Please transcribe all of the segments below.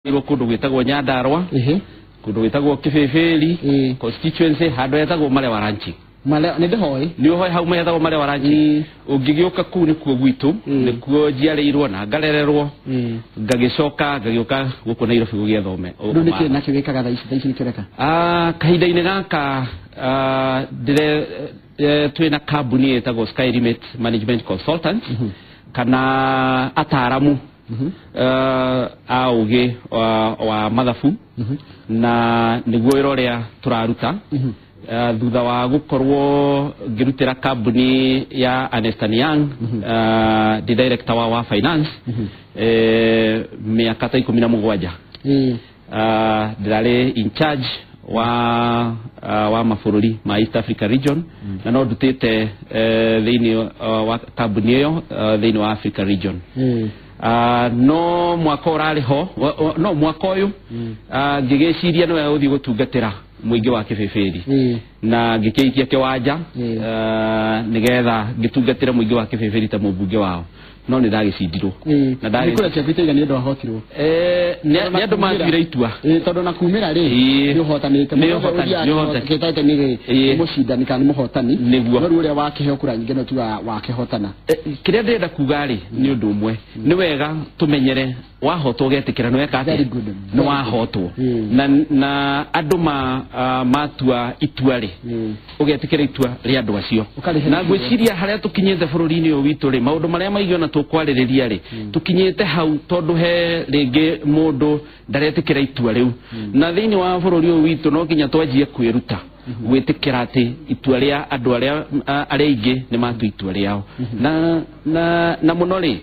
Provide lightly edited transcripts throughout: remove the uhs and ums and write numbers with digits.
Kũndũ gwĩtagwo Nyandarua, kũndũ gwĩtagwo Kĩbĩbĩri constituency, handũ hetagwo Malewa Ranching. Nĩ ndĩhoĩ. Nĩ ũhoe hau hetagwo Malewa Ranching. Ũngĩgĩũka kũu nĩkuo gwitũ, nĩkuo njiarĩirwo na ngarererwo, ngagĩcoka ngagĩũka gũkũ Nairobi gũgĩethome. Rĩu nĩkĩ nakĩo gĩkaga thaa ici, thaa ici nĩkĩo ũreka? Kahinda-inĩ gaka ndĩre twĩna kambuni ĩtagwo Sky Limit Management Consultants, kana ataaramu a ũgĩ wa mathabu, na nĩguo wĩra ũrĩa tũraruta thutha wa gũkorwo ngĩrutĩra kambuni ya Ernst and Young, ndĩ director wa finance mĩaka ta 17. Ndĩrarĩ in charge wa mabũrũri ma East Africa region, na no ndutĩte thĩinĩ wa kambuni ĩyo thĩinĩ wa Africa region. No mwaka ũrarĩ ho no mwaka ũyũ ngĩgĩciria nĩ wega gũthiĩ gũtungatĩra mũingĩ wa Kĩbĩbĩri, na ngĩkĩikia kĩwanja nĩgetha ngĩtungatĩre mũingĩ wa Kĩbĩbĩri ta mũmbunge wao, no nĩ ndagĩcindirwo. Na nĩ kũrĩa ciaku itaiga nĩ ũndũ wahotirwo. Nĩ andũ matuire itua. Tondũ na kumĩra rĩ, nĩ ũhotanĩte. Nĩ ũhotani, nĩ ũhotani. Kĩtaite nĩ mũcindani kana nĩ mũhotani. Nĩguo. No rĩu ũrĩa wakĩheo kura nyingĩ no tuga wakĩhotana. Kĩrĩa ndĩrenda kuga rĩ, nĩ ũndũ ũmwe, nĩ wega tũmenyere wahotwo ũgetĩkĩra nĩ weka atĩa? Very good. Nĩ wahotwo. Na andũ ma matua itua rĩ, ũgetĩkĩra itua rĩa andũ acio. Ũkarĩhe. Na ngwĩciria harĩa tũkinyĩte bũrũri-inĩ ũyũ witũ rĩ, maũndũ marĩa maingĩ ona tũkwarĩrĩria rĩ, tũkinyĩte hau tondũ he rĩngĩ mũndũ ndaretĩkĩra itua rĩu. Na thĩinĩ wa bũrũri ũyũ witũ no nginya twanjie kwĩruta gwĩtĩkĩra atĩ itua rĩa andũ arĩa arĩa aingĩ nĩ matua itua rĩao. Na mũno rĩ,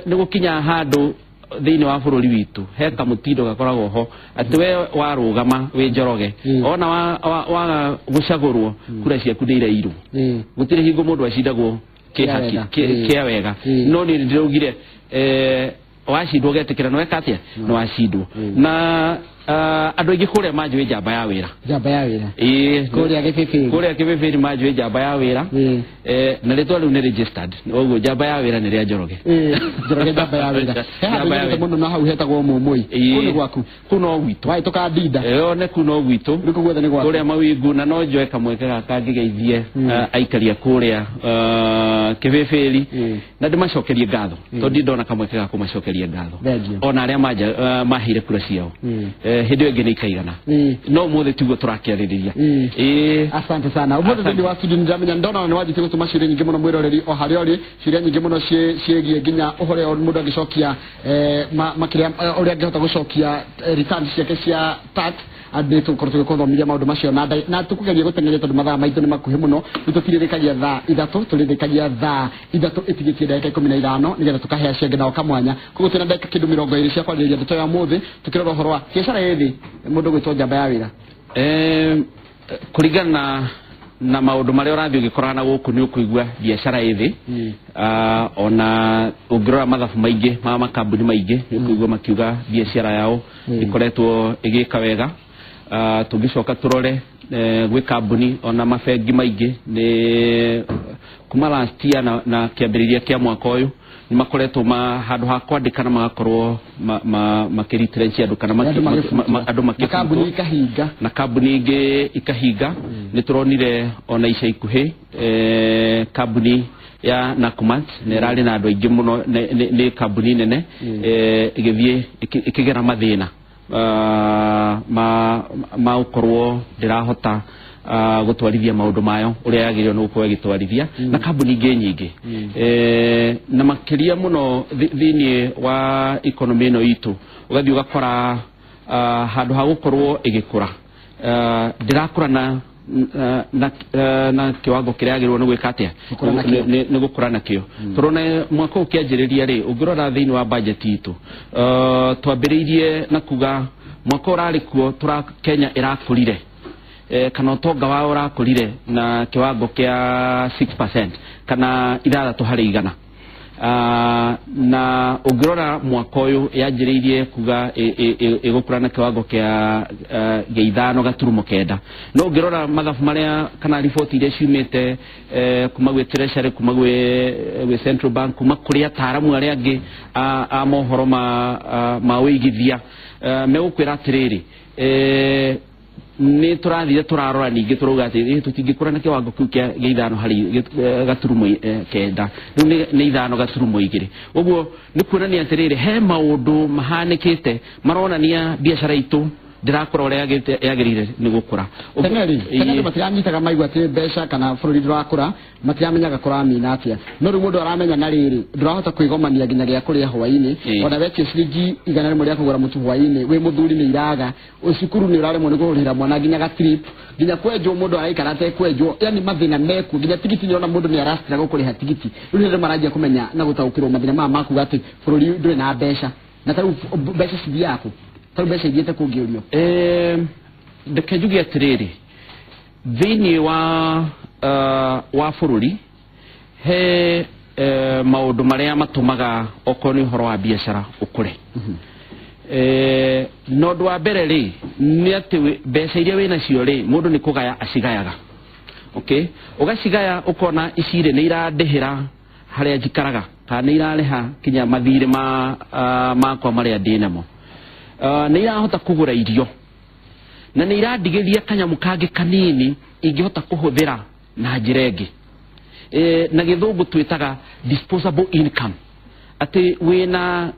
nĩ gũkinya handũ thĩinĩ wa bũrũri witũ he kamũtindo gakoragwo ho atĩ we warũgama wĩ Njoroge, ona waga gũcagũrwo, kura ciaku nĩ irairwo. Gũtirĩ hingo mũndũ acindagwo kĩa kĩhaki wega. Kĩa wega. No niĩ ndĩraugire wacindwo ũgetĩkĩra nĩ weka atĩa, nĩ wacindwo. Na andũ aingĩ kũrĩa manjũĩ njamba ya wĩra. Njamba ya wĩra. Ĩĩ. Kũrĩa Gĩbĩbĩri. Kũrĩa Kĩbĩbĩri manjũĩ njamba ya wĩra. Na rĩtwa rĩu nĩ registered, ũguo njamba ya wĩra nĩ rĩa Njoroge. Njoroge njamba ya wĩra. He handũ Njamba ya nyendete wĩra. mũno na hau hetagwo Mũmũi. Kũu nĩ gwaku? Kũu no gwitũ. Wahĩtũka Ndinda. Ĩyo nĩ kũu no gwitũ. Rĩu kũu guothe nĩ gwaku. Kũrĩa mawingu, na no njoe kamweke gaka ngĩgeithie aikari a kũrĩa Kĩbĩbĩri na ndĩmacokerie ngatho, tondũ ndirĩ ndona kamweke ga kũmacokeria ngatho, Thengiũ. ona arĩa maheire kura ciao. Hĩndĩ ĩyo ĩngĩ nĩ ikaigana, no ũmũthĩ tiguo tũrakĩarĩrĩria. Ĩĩ. Asante sana. Ũmũthĩ Asante. thĩinĩ wa studio nĩndĩramenya ndona nĩ wanjĩtie gũtũma ciũria nyingĩ mũno, mwĩroreri o harĩa ũrĩ, ciũria nyingĩ mũno ciĩgiĩ nginya ũhoro ũrĩa mũndũ angĩcokia makĩria ũrĩa angĩhota gũcokia returns ciake cia tax. Andĩ tũkorwo tũgĩkũthomithia maũndũ macio na tũkũgeria gũteng'eria tondũ mathaa maitũ nĩ makuhĩ mũno. Rĩu tũtirĩrĩkagia thaa 3, tũrĩrĩkagia thaa 3 ĩtigĩtie ndagĩka 15, nĩgetha tũkahe acio angĩ nao kamwanya. Koguo twĩna ndagĩka kĩndũ 20 cia kwarĩrĩria ndeto ya ũmũthĩ, tũkĩrora ũhoro wa biacara ĩ thĩ, mũndũ gwĩtwo njamba ya wĩra. Kũringana na maũndũ marĩa ũrathiĩ ũgĩkoraga na gũkũ, nĩ ũkũigua biacara ĩ thĩ. Ona ũngĩrora mathabu maingĩ ma makambuni maingĩ, nĩ ũkũigua makiuga biacara yao ĩkoretwo ĩgĩka wega. Tũngĩcoka tũrore gwĩ kambuni ona mabengi maingĩ nĩ kuma last year na kĩambĩrĩria kĩa mwaka ũyũ nĩ makoretwo ma handũ ha kwandĩkana magakorwo makĩretrench andũ kana Andũ magĩbutwo. andũ Na kambuni makĩbutwo. ikahinga. Na kambuni ingĩ ikahinga. Nĩ tũronire ona ica ikuhĩ kambuni ya Nakumatt nĩ ĩrarĩ na andũ aingĩ mũno, nĩ kambuni nene, ĩgĩthiĩ ĩkĩgera mathĩna ma gũkorwo ndĩrahota gũtwarithia maũndũ mayo ũrĩa yagĩrĩirwo nĩ gũkorwo ĩgĩtwarithia, na kambuni ingĩ nyingĩ. Na makĩria mũno thĩinĩ wa economy ĩno itũ, ũgathiĩ ũgakora handũ ha gũkorwo ĩgĩkũra, ndĩrakũra na kiwango kĩrĩa yagĩrĩirwo nĩ gwĩka atĩa? Gũkũra nakĩo. Nĩ gũkũra nakĩo. Tũrona mwaka ũyũ ũkĩanjĩrĩria rĩ, ũngĩrora thĩinĩ wa budget itũ, twambĩrĩirie na kuga mwaka ũrarĩ kuo tũra Kenya ĩrakũrire, kana ũtonga wao ũrakũrire na kiwango kĩa 6% kana 6%. Na ũngĩrora mwaka ũyũ yanjĩrĩirie kuga ĩgũkũra na kiwango kĩa 5.9, no ũngĩrora mathabu marĩa kana riboti iria ciumĩte kuma gwĩ Treasury, kuma gwĩ Central Bank, kuma kũrĩ ataaramu arĩa angĩ a mohoro ma ũigithia, megũkwĩra atĩrĩrĩ, nĩ tũrathire tũrarora ningĩ tũrauga atĩ tũtingĩkũra na kĩwango kĩu kĩa 5.9, rĩu nĩ 5.2. Ũguo nĩ kuonania atĩrĩrĩ, he maũndũ mahanĩkĩte maronania biacara itũ ndĩrakũra ũrĩa yagĩrĩire nĩ gũkũra. Tene rĩ, tene andũ matiranyitaga maigua atĩ mbeca kana bũrũri ndũrakũra, matiramenyaga kũramina atĩa, no rĩu mũndũ aramenya na rĩrĩ ndũrahota kwĩgomania nginya gĩa kũrĩa hwaĩ-inĩ, ona wetie ciringi 100 rĩa kũgũra mũtu hwaĩ-inĩ wĩ mũthuri nĩ iraga, cukuru nĩ ũraremwo nĩ kũrĩhĩra mwana nginya ga trip, nginya kwenjwo mũndũ araikara atekwenjwo, yani mathĩna mekuo, nginya tigiti nĩ ũrona mũndũ nĩ aracitira kũrĩha tigiti. Rĩu nĩ andũ maranjia kũmenya na gũtaũkĩrwo mathĩna maya makuga atĩ bũrũri ndũrĩ na mbeca, na ta rĩu mbeca cithiaga kũ? Ta rĩu mbeca ithiĩte kũngĩũrio. Reke njuge atĩrĩrĩ, thĩinĩ wa bũrũri he maũndũ marĩa matũmaga okorwo nĩ ũhoro wa biacara ũkũre. Na ũndũ wa mbere rĩ, nĩ atĩ mbeca iria wĩnacio rĩ, mũndũ nĩ kũgaya acigayaga. Okay, ũgacigaya ũkona ici rĩ nĩ irandĩhĩra harĩa njikaraga, kana nĩ irarĩha kinya mathirĩ makwa marĩa ndĩ namo, nĩ irahota kũgũra irio, na nĩ irandigĩria kanyamũ kangĩ kanini ingĩhota kũhũthĩra na njĩra ĩngĩ. Na gĩthũngũ twĩtaga disposable income, atĩ wĩna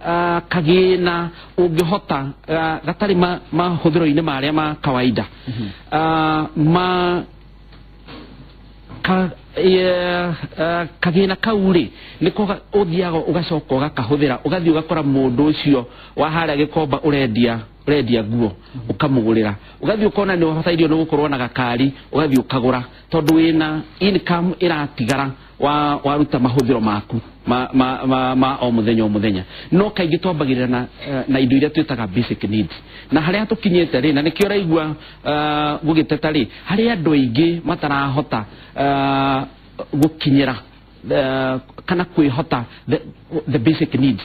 kagĩna ũngĩhota gatarĩ mahũthĩro-inĩ marĩa ma kawaida, ma kagĩna kau rĩ nĩko ũthiaga ũgacoka ũgakahũthĩra, ũgathiĩ ũgakora mũndũ ũcio wa harĩa Gĩkomba ũrendia nguo ũkamũgũrĩra, ũgathiĩ ũkona nĩ ũbatairio nĩ gũkorwo na gakari, ũgathiĩ ũkagũra, tondũ wĩna income ĩratigara waruta mahũthĩro maku ma o mũthenya o mũthenya. No kaingĩ twambagĩrĩra na indo iria twĩtaga basic needs, na harĩa tũkinyĩte rĩ, na nĩkĩo ũraigua gũgĩteta rĩ, harĩ andũ aingĩ matarahota gũkinyĩra kana kwĩhota the basic needs,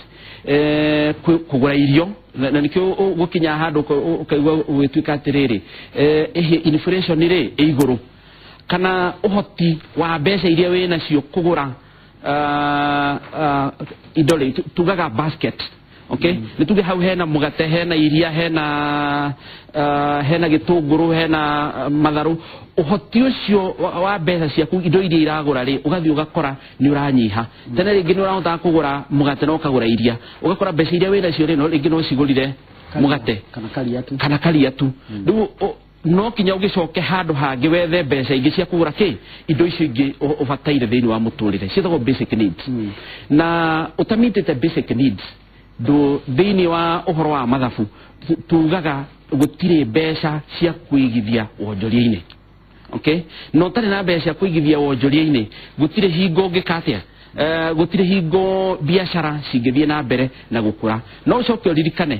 kũgũra irio, na nĩkĩo gũkinya handũ ũkaigua gũgĩtuĩka atĩrĩrĩ, inflation rĩ ĩ igũrũ, kana ũhoti wa mbeca iria wĩnacio kũgũra indo rĩ, tugaga basket. Okay, nĩ tuge hau hena mũgate, hena iria, hena gĩtũngũrũ, hena matharũ, ũhoti ũcio wa mbeca ciaku indo iria iragũra rĩ, ũgathiĩ ũgakora nĩ ũranyiha. Tene rĩngĩ nĩ ũrahotaga kũgũra mũgate na ũkagũra iria, ũgakora mbeca iria wĩnacio rĩ, no rĩngĩ no cigũrire mũgate kana karia tu. Rĩu no kinya ũgĩcoke handũ hangĩ wethe mbeca ingĩ cia kũgũra kĩ indo icio ingĩ ũbataire thĩinĩ wa mũtũrĩre, ciĩtagwo basic needs. Na ũtamitĩte basic needs ndũ thĩinĩ wa ũhoro wa mathabu tugaga gũtirĩ mbeca cia kũigithia wonjoria-inĩ. Okay, na ũtarĩ na mbeca cia kũigithia wonjoria-inĩ gũtirĩ hingo ũngĩka atĩa, gũtirĩ hingo biacara cingĩthiĩ na mbere na gũkũra. No ũcoke ũririkane,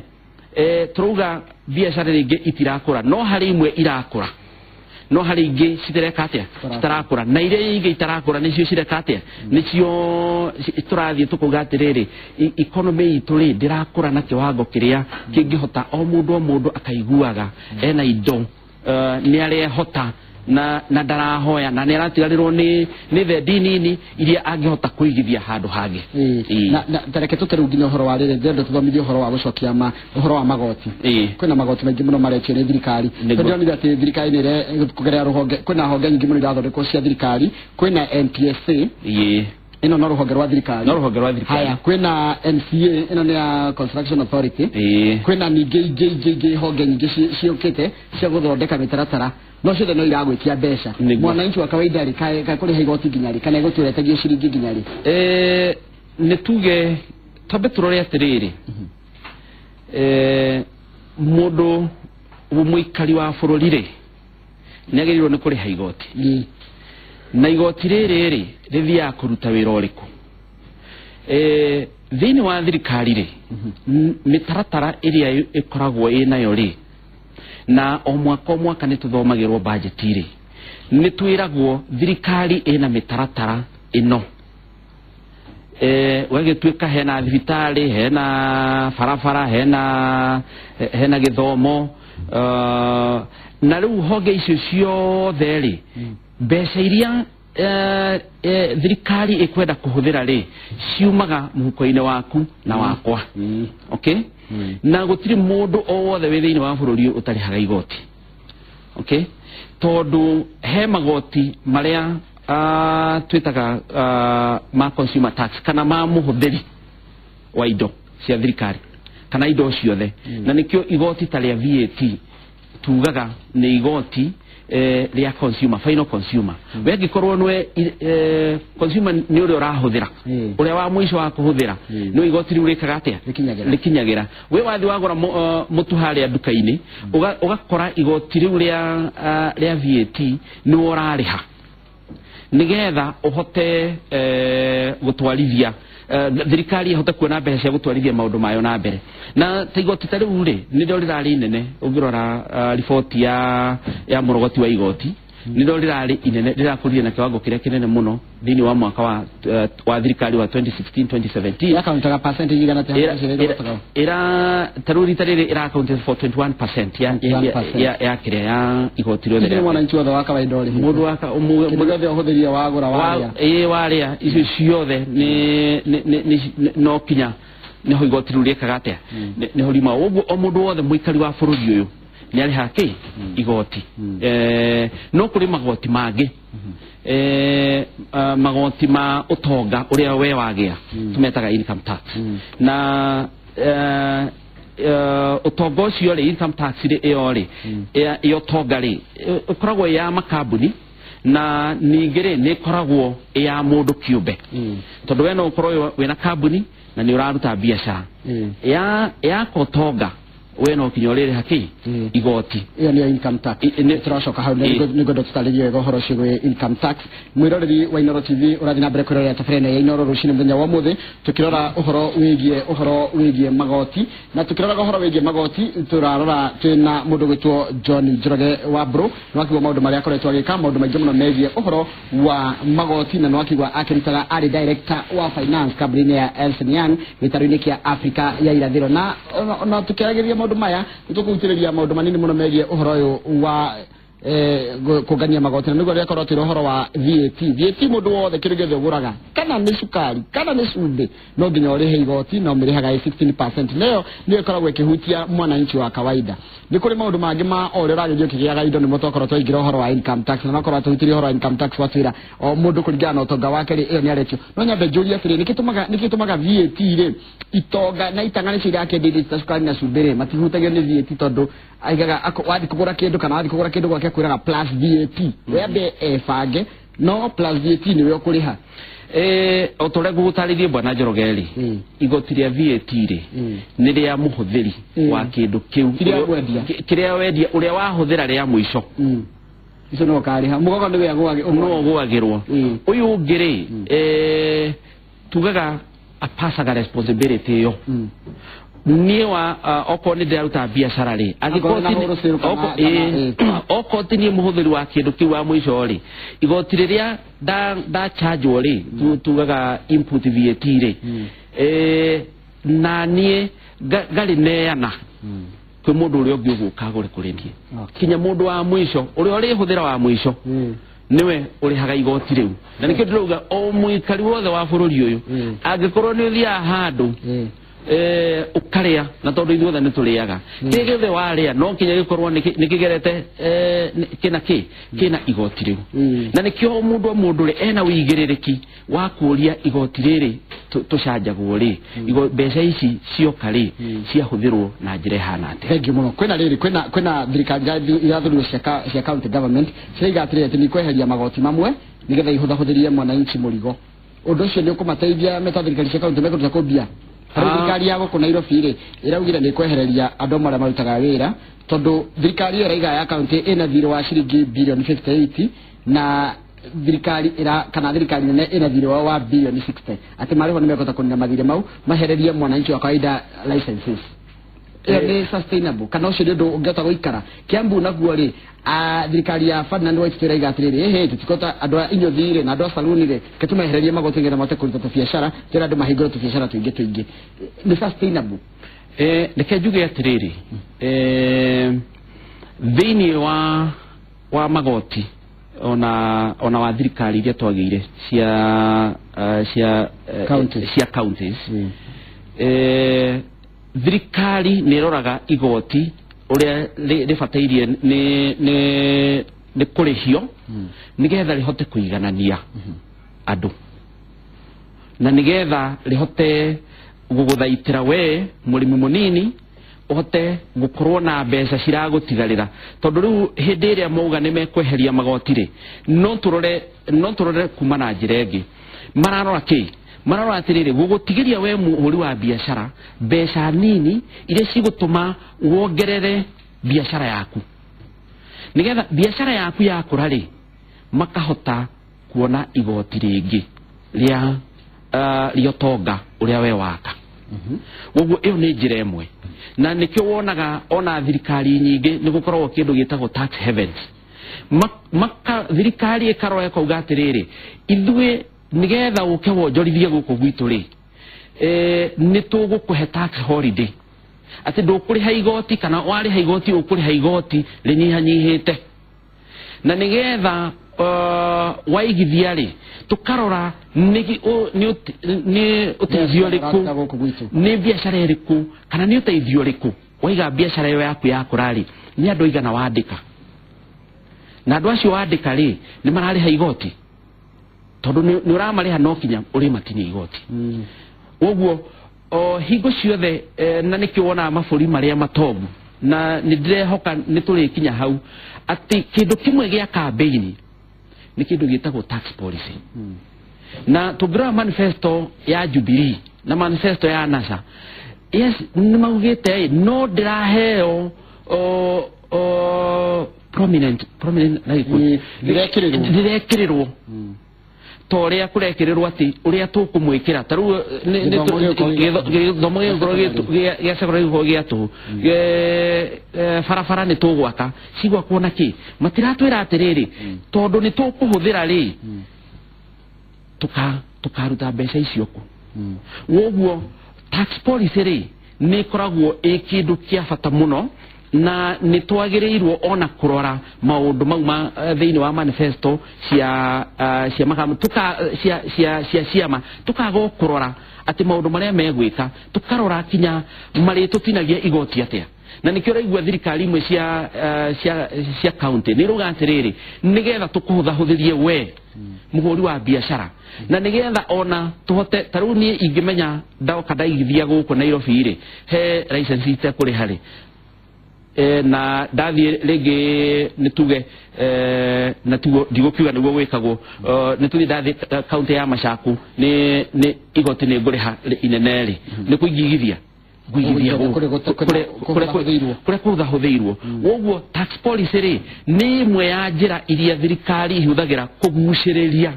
tũrauga biacara rĩngĩ itirakũra, no harĩ imwe irakũra, no harĩ ingĩ citireka atĩa, citarakũra, na iria ingĩ itarakũra nĩcio cireka atĩa, nĩcio tũrathiĩ tũkauga atĩrĩrĩ, economy itũ rĩ ndĩrakũra na kĩwango kĩrĩa kĩngĩhota o mũndũ akaiguaga ena indo, nĩ arehota na ndarahoya, na nĩ aratigarĩrwo nĩ thendi nini iria angĩhota kũigithia handũ hangĩ. Na tareke tũte rĩu nginya ũhoro wa rĩrĩ, ndĩrenda tũthomithie ũhoro wa gũcokia ũhoro wa magoti. Kwĩna magoti maingĩ mũno maretio nĩ thirikari. Tondũ ndĩronire atĩ thirikari nĩ kũgerera rũhonge, kwĩna honge nyingĩ mũno irathondekwo cia thirikari, kwĩna NTSA, ĩno no rũhonge rwa thirikari, no rũhonge rwa thirikari. Haya, kwĩna NCA, ĩno nĩ ya Construction Authority, kwĩna ningĩ ingĩ honge nyingĩ ciũkĩte cia gũthondeka mĩtaratara, no ciothe no iragwĩtia mbeca. Mwananchi wa kawaida rĩ, kũrĩha igoti nginya rĩ, kana egũtũra etagio ciringi nginya rĩ? Nĩ tuge twambe tũrore atĩrĩrĩ, mũndũ mũikari wa bũrũri rĩ nĩ agĩrĩirwo nĩ kũrĩha igoti, na igoti rĩrĩ rĩ rĩthiaga kũruta wĩra ũrĩkũ? Thĩinĩ wa thirikari rĩ, mĩtaratara ĩrĩa ĩkoragwo ĩnayo rĩ, na o mwaka nĩ tũthomagĩrwo bajeti rĩ, nĩ twĩragwo thirikari ĩna mĩtaratara ĩno. Ũgagĩtuĩka hena thibitarĩ, hena barabara, hena gĩthomo, na rĩu honge icio ciothe rĩ, mbeca iria thirikari ĩkwenda kũhũthĩra rĩ, ciumaga mũhuko-inĩ waku na wakwa. Okay, na gũtirĩ mũndũ o wothe wĩ thĩinĩ wa bũrũri ũyũ ũtarĩhaga igoti. Okay, tondũ he magoti marĩa twĩtaga ma consumer tax kana ma mũhũthĩri wa indo cia thirikari kana indo ciothe, na nĩkĩo igoti ta rĩa VAT tugaga nĩ igoti rĩa consumer, final consumer. We angĩkorwo nĩwe consumer, nĩ ũrĩa ũrahũthĩra, ũrĩa wa mũico wa kũhũthĩra, nĩ igoti rĩu rĩkaga atĩa? Rĩkinyagĩra. Rĩkinyagĩra. We wathi wagũra mũtu harĩa nduka-inĩ, ũgakora igoti rĩu rĩa VAT nĩwe ũrarĩha nigetha ũhote gũtwarithia thirikari ĩhote kuona mbeca cia gũtwarithia maũndũ mayo na mbere. Na ta igoti ta rĩu rĩ, nĩrĩo rĩrarĩ inene. Ũngĩrora riboti ya mũrogoti wa igoti, nĩrĩo rĩrarĩ inene, rĩrakũrire na kĩwango kĩrĩa kĩnene mũno thĩinĩ wa mwaka wa thirikari wa 2016 2017. Yakauntaga percentage igana atĩa? Ĩra ta rĩu rita rĩrĩ ĩra accounted for 21% 21%. ya kĩrĩa ya igoti rĩothe Nĩ mwananchi wothe wa kawaida ũrĩhĩte. Mũndũ wa Kĩndũ gĩothe ũhũthĩrire, wagũra, warĩa. Ĩĩ, warĩa, icio ciothe nĩ no kinya nĩho igoti rĩu rĩkaga atĩa? Nĩho riumaga. Ũguo o mũndũ wothe mũikari wa bũrũri ũyũ nĩ arĩhaga kĩ? Igoti. No kũrĩ magoti mangĩ, magoti ma ũtonga ũrĩa we wagĩa, tũmetaga income tax. Na ũtonga ũcio rĩ, income tax rĩ, ĩyo rĩ ya ũtonga rĩ, ĩkoragwo ĩ ya makambuni, na ningĩ rĩ, nĩ ĩkoragwo ĩ ya mũndũ kĩũmbe, tondũ we no ũkorwo wĩna kambuni na nĩ ũraruta biacara ya ũtonga, we no kinya ũrĩrĩha kĩ? Igoti. Ĩyo nĩyo income tax. Tũracoka hau, nĩngwenda tũtarĩrie wega ũhoro ũcio wĩ income tax. Mwĩroreri wa Inooro TV, ũrathiĩ na mbere kwĩrorera tabarĩra ĩno ya Inooro rũcinĩ mũthenya wa ũmũthĩ, tũkĩrora ũhoro wĩgiĩ magoti. Na tũkĩroraga ũhoro wĩgiĩ magoti, tũrarora twĩna mũndũ gwĩtwo John Njoroge wa Bro. Nĩwakigua maũndũ marĩa akoretwo agĩka, maũndũ maingĩ mũno megiĩ ũhoro wa magoti, na nĩwakigua akĩrutaga arĩ director wa finance kambuni-inĩ ya Ernst Young gĩtarũ-inĩ kĩa Afrika ya irathĩro. Na tũkĩaragĩrĩria maũndũ maya, nĩtũkũhutĩrĩria maũndũ manini mũno megiĩ ũhoro ũyũ wa kũngania magoti, na nĩguo rĩakorwo twĩra ũhoro wa VAT. VAT, mũndũ wothe, kĩndũ gĩothe ũgũraga, kana nĩ cukari kana nĩ cumbĩ, no nginya ũrĩhe igoti, na ũmĩrĩhaga ĩ 16%. Nayo nĩyo ĩkoragwo ĩkĩhutia mwananchi wa kawaida. Nĩ kũrĩ maũndũ mangĩ ma o ũrĩa ũragĩthiĩ ũkĩgĩaga indo, nĩmo twakorwo twaingĩra ũhoro wa income tax, na nokorwo tũhutirie ũhoro wa income tax, watwĩra o mũndũ kũringana na ũtonga wake rĩ, ĩyo nĩ aretio. No nyambe njũrie atĩrĩ, nĩkĩ gĩtũmaga VAT rĩ, itonga na itanga nĩcio irakĩendia indo ta cukari na cumbĩ rĩ, matihutagio nĩ VAT? Tondũ aigaga wathiĩ kũgũra kĩndũ, kana wathiĩ kũgũra kĩndũ gwake, akwĩraga plus VAT. We ambe ebange, no plus VAT nĩwe ũkũrĩha. O ta ũrĩa ngũgũtarĩrie, bwana Njoroge rĩ, igoti rĩa VAT rĩ, nĩ rĩa mũhũthĩri wa kĩndũ kĩu. Ti rĩa mwendia. Kĩrĩa wendia, ũrĩa wahũthĩra rĩa mũico. Icio no ũkarĩha mũgogo nĩwe agũagĩ. No ũgũagĩrwo. Ũyũ ũngĩ rĩ, tugaga apasaga responsibility ĩyo. Niĩ wa okorwo nĩ ndĩraruta biacara rĩ, Akorwo na wholesale kana. Okorwo ti niĩ mũhũthĩri wa kĩndũ kĩu wa mũico rĩ, igoti rĩrĩa ndachanjwo rĩ, tugaga input VAT rĩ, na niĩ ngarĩneana kwĩ mũndũ ũrĩa ũngĩ ũgũka agũre kũrĩ niĩ. Kinya mũndũ wa mũico ũrĩa ũrĩhũthĩra wa mũico nĩwe ũrĩhaga igoti rĩu. Na nĩkĩo ndĩrauga o mũikari wothe wa bũrũri ũyũ, angĩkorwo nĩ ũthiaga handũ, ũkarĩa, na tondũ ithuothe nĩ tũrĩaga, kĩrĩa gĩothe warĩa no kinya gĩkorwo nĩ kĩgerete kĩna kĩ kĩna igoti rĩu. Na nĩkĩo o mũndũ o mũndũ rĩ, ena ũigĩrĩrĩki wa kũũria igoti rĩrĩ tũcanjagwo rĩ, mbeca ici cioka rĩ, ciahũthĩrwo na njĩra ĩhana atĩa? Thank you mũno. Kwĩna rĩrĩ, kwĩna thirikari irathurirwo cia county government, ciraiga atĩrĩrĩ, atĩ nĩ ikweheria magoti mamwe nĩgetha ihũthahũthĩrie mwananchi mũrigo. Ũndũ ũcio nĩ ũkũmateithia meta thirikari cia county mekũruta kũ mbia? Tarĩu thirikari ya gũkũ Nairobi rĩ, ĩraugire nĩ ĩkwehereria andũ amwe arĩa marutaga wĩra, tondũ thirikari ĩyo ĩraiga ya county ĩna thirĩ wa ciringi bilioni 58, na thirikari ĩra kana thirikari nene ĩna thirĩ wao wa bilioni 60, atĩ marĩho nĩ mekũhota kũnina mathirĩ mau, mahererie mwananchi wa kawaida licenses. Ĩyo nĩ sustainable kana ũcio nĩ ũndũ ũngĩhota gũikara? Kiambu naguo rĩ, thirikari ya Ferdinand Waititu ĩraiga atĩrĩrĩ, ĩhĩ, tũtikota andũ a inyothi rĩ na andũ a saluni rĩ, reke tũmehererie magoti nĩgetha mahote kũruta tũbiacara, tũrĩa andũ mahingũre tũbiacara tũingĩ tũingĩ. Nĩ sustainable? Reke njuge atĩrĩrĩ, thĩinĩ wa magoti ona wa thirikari iria twagĩire cia cia Counties. Cia counties, thirikari nĩ ĩroraga igoti ũrĩa rĩbatairie nĩ kũrĩhio nĩgetha rĩhote kũiganania andũ na nĩgetha rĩhote gũgũthaitĩra we mũrĩmi mũnini ũhote gũkorwo na mbeca ciragũtigarĩra, tondũ rĩu hĩndĩ ĩrĩa mauga nĩ mekweheria magoti rĩ, no tũrore kuma na njĩra ĩngĩ. Mararora kĩ? Mararora atĩrĩrĩ, gũgũtigĩria we mũhũri wa biacara mbeca nini iria cigũtũma wongerere biacara yaku, nĩgetha biacara yaku yakũra rĩ, makahota kuona igoti rĩngĩ rĩa ũtonga ũrĩa we waka. Koguo ĩyo nĩ njĩra ĩmwe, na nĩkĩo wonaga ona thirikari nyingĩ nĩ gũkoragwo kĩndũ gĩtagwo tax havens. Thirikari ĩkarora ĩkauga atĩrĩrĩ, ithuĩ nĩgetha ũke wonjorithie gũkũ gwitũ rĩ, nĩ tũgũkũhe tax holiday, atĩ ndũkũrĩha igoti, kana warĩha igoti ũkũrĩha igoti rĩnyihanyihĩte, na nĩgetha waigithia rĩ, tũkarora nĩ ũteithio ũrĩkũ gũkũ gwitũ. Nĩ biacara ĩrĩkũ kana nĩ ũteithio ũrĩkũ waiga biacara ĩyo yaku yakũra rĩ, nĩ andũ aigana wandĩka, na andũ acio wandĩka rĩ, nĩ mararĩha igoti? Tondũ nĩ ũramarĩha, no kinya ũrĩmatinia igoti. Ũguo o hingo ciothe, na nĩkĩo wonaga mabũrũri marĩa matongu, na nĩ ndĩrehoka nĩ tũrĩkinya hau, atĩ kĩndũ kĩmwe gĩa kambĩini nĩ kĩndũ gĩtagwo tax policy. Na tũngĩrora manifesto ya Jubilee na manifesto ya NASA, yes, nĩ maugĩte ĩ, no ndĩraheo o prominent na Gĩkũyũ. Ndĩrekĩrĩrwo. Ndĩrekĩrĩrwo ta ũrĩa kũrekĩrĩrwo atĩ ũrĩa tũkũmwĩkĩra ta rĩu Gĩthomo gĩgũkorwo gĩthomo gĩgũkorwo gĩa secondary gĩgũkorwo gĩa tũhũ. Barabara nĩ tũgwaka, cigwakwo na kĩ? Matiratwĩra atĩrĩrĩ, tondũ nĩ tũkũhũthĩra rĩ, tukaruta mbeca icio kũ? Woguo tax policy rĩ, nĩ ĩkoragwo ĩ kĩndũ kĩa bata mũno, na nĩ twagĩrĩirwo ona kũrora maũndũ mau ma thĩinĩ wa manifesto cia makamu tuka cia ciama, tukaga o kũrora atĩ maũndũ marĩa megwĩka, tũkarora kinya marĩtũtinagia igoti atĩa. Na nĩkĩo ũraigua thirikari imwe cia county nĩ irauga atĩrĩrĩ, nĩgetha tũkũhũthahũthĩrie we mũhũri wa biacara, na nĩgetha ona tũhote, ta rĩu niĩ ingĩmenya ndoka ndaigithia gũkũ Nairobi rĩ, he license itekũrĩha rĩ, na ndathiĩ rĩngĩ nĩ tuge, na tiguo ndigũkiuga nĩguo gwĩkagwo, nĩ tuge ndathiĩ kaunti ya Machaku nĩ igoti nĩ ngũrĩha inene rĩ, nĩ kũingigithia ngũigithia Kũrĩa kũrĩa kũhũthahũthĩirwo. Kũrĩa kũhũthahũthĩirwo. Woguo tax policy rĩ, nĩ ĩmwe ya njĩra iria thirikari ihũthagĩra kũgucĩrĩria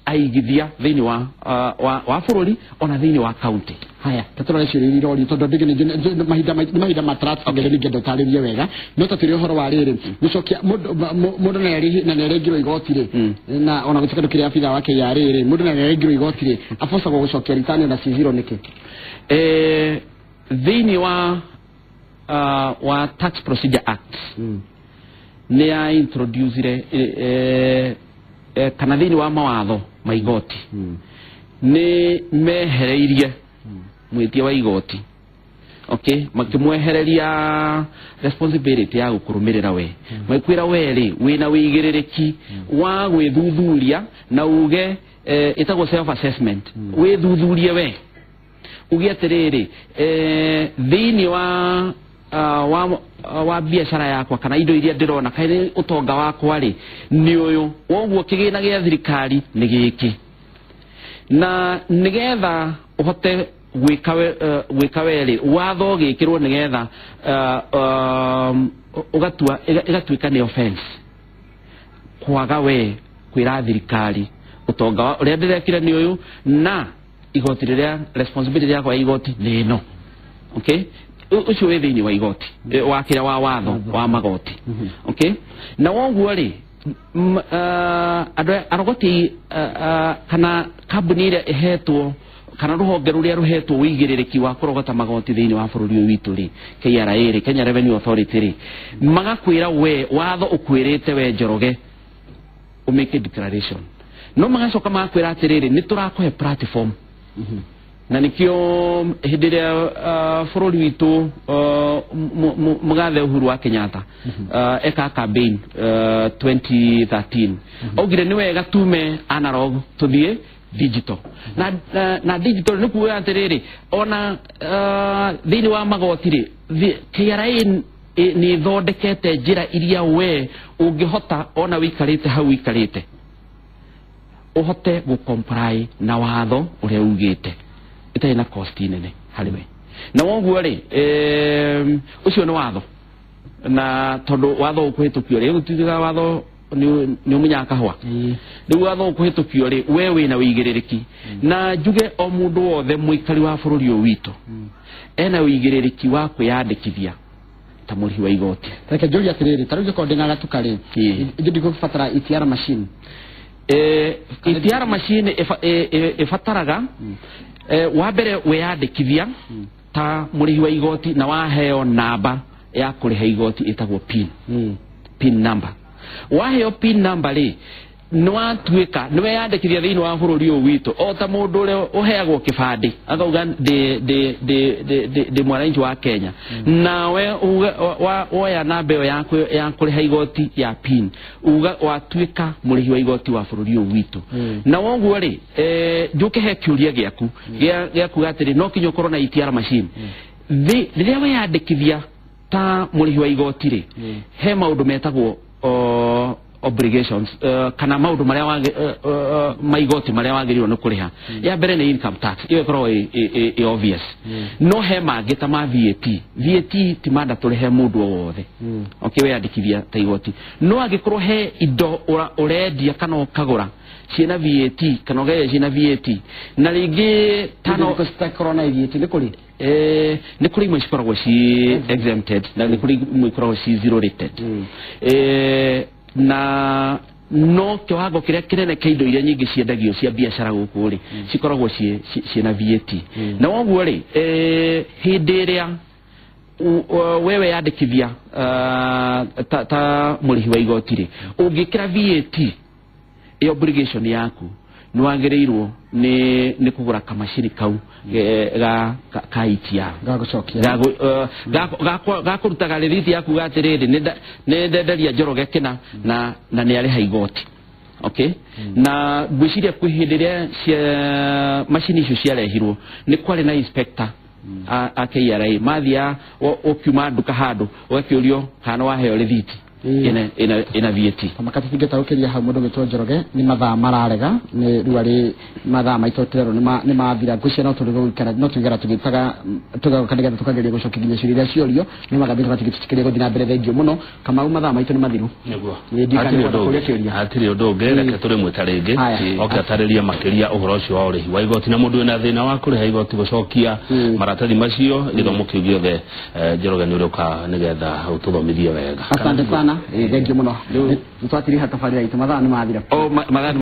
aigithia thĩinĩ wa bũrũri ona thĩinĩ wa kaunti. Haya, tatũrore ciũria iria irorio, tondũ ndingĩ nĩ mahinda nĩ mahinda mataratingeria, ningĩenda ũtarĩrie wega, no ta tũrĩ ũhoro wa rĩrĩ, gũcokia mũndũ na nĩarĩngirwo igoti rĩ, na ona gũtuĩka ndũkĩrĩ abitha wa KRA rĩ, mũndũ na nĩarĩngirwo igoti rĩ, abocagwo gũcokia return na ci zero nĩkĩ? Thĩinĩ wa Tax Procedure Act nĩ ya introducire, kana thĩinĩ wa mawatho ma igoti nĩ mehereirie mwĩtia wa igoti, okay, makĩmwehereria responsibility ya gũkũrũmĩrĩra we, makwĩra we rĩ, wĩna wĩigĩrĩrĩki wa gwĩthuthuria na uge, ĩtagwo self assessment, wĩthuthurie we uge atĩrĩrĩ, thĩinĩ wa biacara yakwa kana indo iria ndĩrona kana ũtonga wakwa rĩ, nĩ ũyũ, woguo kĩgĩna gĩa thirikari nĩ gĩkĩ, na nĩgetha ũhote gwĩka werĩ watho ũgĩkĩrwo nĩgetha ũgatua ĩgatuĩka nĩ offense kwaga we kwĩra thirikari ũtonga wa ũrĩa ndĩrekire nĩ ũyũ, na igoti rĩrĩa responsibility yakwa ya igoti nĩ ĩno, okay. Ũcio wĩ thĩinĩ wa igoti, wa kĩrĩa wa watho wa magoti. Okay, na woguo rĩ, andũ arogoti, kana kambuni ĩrĩa ĩhetwo kana rũhonge rũrĩa rũhetwo wĩigĩrĩrĩki wa kũrogota magoti thĩinĩ wa bũrũri ũyũ witũ rĩ, KRA rĩ, Kenya Revenue Authority rĩ, magakwĩra we watho ũkwĩrĩte we Njoroge ũmĩke declaration, no magacoka magakwĩra atĩrĩrĩ, nĩ tũrakũhe platform. Na nikio hĩndĩ ĩrĩa bũrũri witũ, mũgathe Uhuru wa Kenyatta, eka campaign 2013, augire nĩ wega tume analog tũthiĩ digital. Na digital nĩ kuga atĩrĩrĩ, ona thĩinĩ wa magoti rĩ, KRA nĩ ĩthondekete njĩra iria we ũngĩhota ona wĩikarĩte hau wĩikarĩte ũhote gũ comply na watho ũrĩa ugĩte ĩtarĩ na cost nene harĩ we. Na woguo rĩ, ũcio nĩ watho, na tondũ watho ũkũhĩtũkio rĩ, gũtuĩkaga watho nĩ ũmunyaga kahũa. Rĩu watho ũkũhĩtũkio rĩ, we wĩna wĩigĩrĩrĩki, na njuge o mũndũ wothe mũikari wa bũrũri ũyũ witũ ena wĩigĩrĩrĩki wa kwĩyandĩkithia ta mũrĩhi wa igoti. Reke njũrie atĩrĩrĩ, ta rĩu ingĩkorwo ndĩna gatuka rĩ, ithuĩ ndikũbatara ETR machine? ETR machine ĩbataraga, wa mbere wĩyandĩkithia ta mũrĩhi wa igoti na waheo namba ya kũrĩha igoti ĩtagwo PIN, PIN number. Waheo PIN number rĩ, nĩ watuĩka nĩ weyandĩkithia thĩinĩ wa bũrũri ũyũ witũ, o ta mũndũ ũrĩa ũheagwo kĩbandĩ akauga ndĩ ndĩ ndĩ ndĩ ndĩ ndĩ mwananchi wa Kenya. Nawe woya namba ĩyo ya kũrĩha igoti ya PIN, uga watuĩka mũrĩhi wa igoti wa bũrũri ũyũ witũ. Na woguo rĩ, njũke he kĩũria gĩaku gĩa kuga atĩrĩ, no kinya ũkorwo na ETR machine. Rĩrĩa weyandĩkithia ta mũrĩhi wa igoti rĩ, he maũndũ metagwo obligations, kana maũndũ marĩa ma igoti marĩa wagĩrĩirwo nĩ kũrĩha. Ya mbere nĩ income tax, ĩyo ĩkoragwo ĩ obvious. No he mangĩ ta ma VAT. VAT ti mandatory he mũndũ o wothe, okay, weyandĩkithia ta igoti. No angĩkorwo he indo ũrendia kana ũkagũra ciĩna VAT, kana ũgeria ciĩna VAT na rĩngĩ tano citakorwo na VAT, nĩ kũrĩ? Nĩ kũrĩ imwe cikoragwo ci exempted na nĩ kũrĩ imwe ikoragwo ci zero rated. Na no kiwango kĩrĩa kĩnene kĩa indo iria nyingĩ ciendagio cia biacara gũkũ rĩ, cikoragwo ciĩna VAT. Na woguo rĩ, hĩndĩ ĩrĩa we weyandĩkithia ta mũrĩhi wa igoti rĩ, ũngĩkĩra VAT ĩ obligation yaku, nĩ wagĩrĩirwo nĩ kũgũra kamacini kau ga ETR. Gagũcokia. Gakũrutaga rĩthiti yaku ga atĩrĩrĩ, nĩ ndenderia Njoroge kĩna na nĩ arĩha igoti. Okay, na ngwĩciria kwĩ hĩndĩ ĩrĩa macini icio ciarehirwo, nĩ kwarĩ na inspector a KRA mathia, ũkiuma nduka handũ ũgakĩũrio kana waheo rĩthiti ĩna VAT. Kamaka tũtingĩtaũkĩria hau mũndũ gwĩtwo Njoroge, nĩ mathaa mararega, nĩ rĩu arĩ mathaa maitũ tũrerwo nĩ mathira. Ngwĩciria no tũrĩ gũikara no tũigara tũgĩtaga tũgaũka nĩgetha tũkageria gũcokia nginya ciũria iria ciorio nĩ magathĩ tũgatigĩtĩkĩria gũthiĩ na mbere. Thengiũ mũno, Kamau, mathaa maitũ nĩ mathiru. Nĩguo. Nĩ ndiũĩ kana nĩũkwenda kũũria kĩũria. Hatirĩ ũndũ ũngĩ, reke tũrĩmwĩta rĩngĩ oke atarĩrie makĩria ũhoro ũcio wa ũrĩhi wa igoti, na mũndũ wĩna thĩna wa kũrĩha igoti, gũcokia maratathi macio, gĩthomo kĩu gĩothe, Njoroge nĩ ũrĩũka nĩgetha ũtũthomithie wega. Asante sana, thengiũ mũno. Nĩ twatiriha tabarĩra itũ, mathaa nĩ mathira. O mathaa.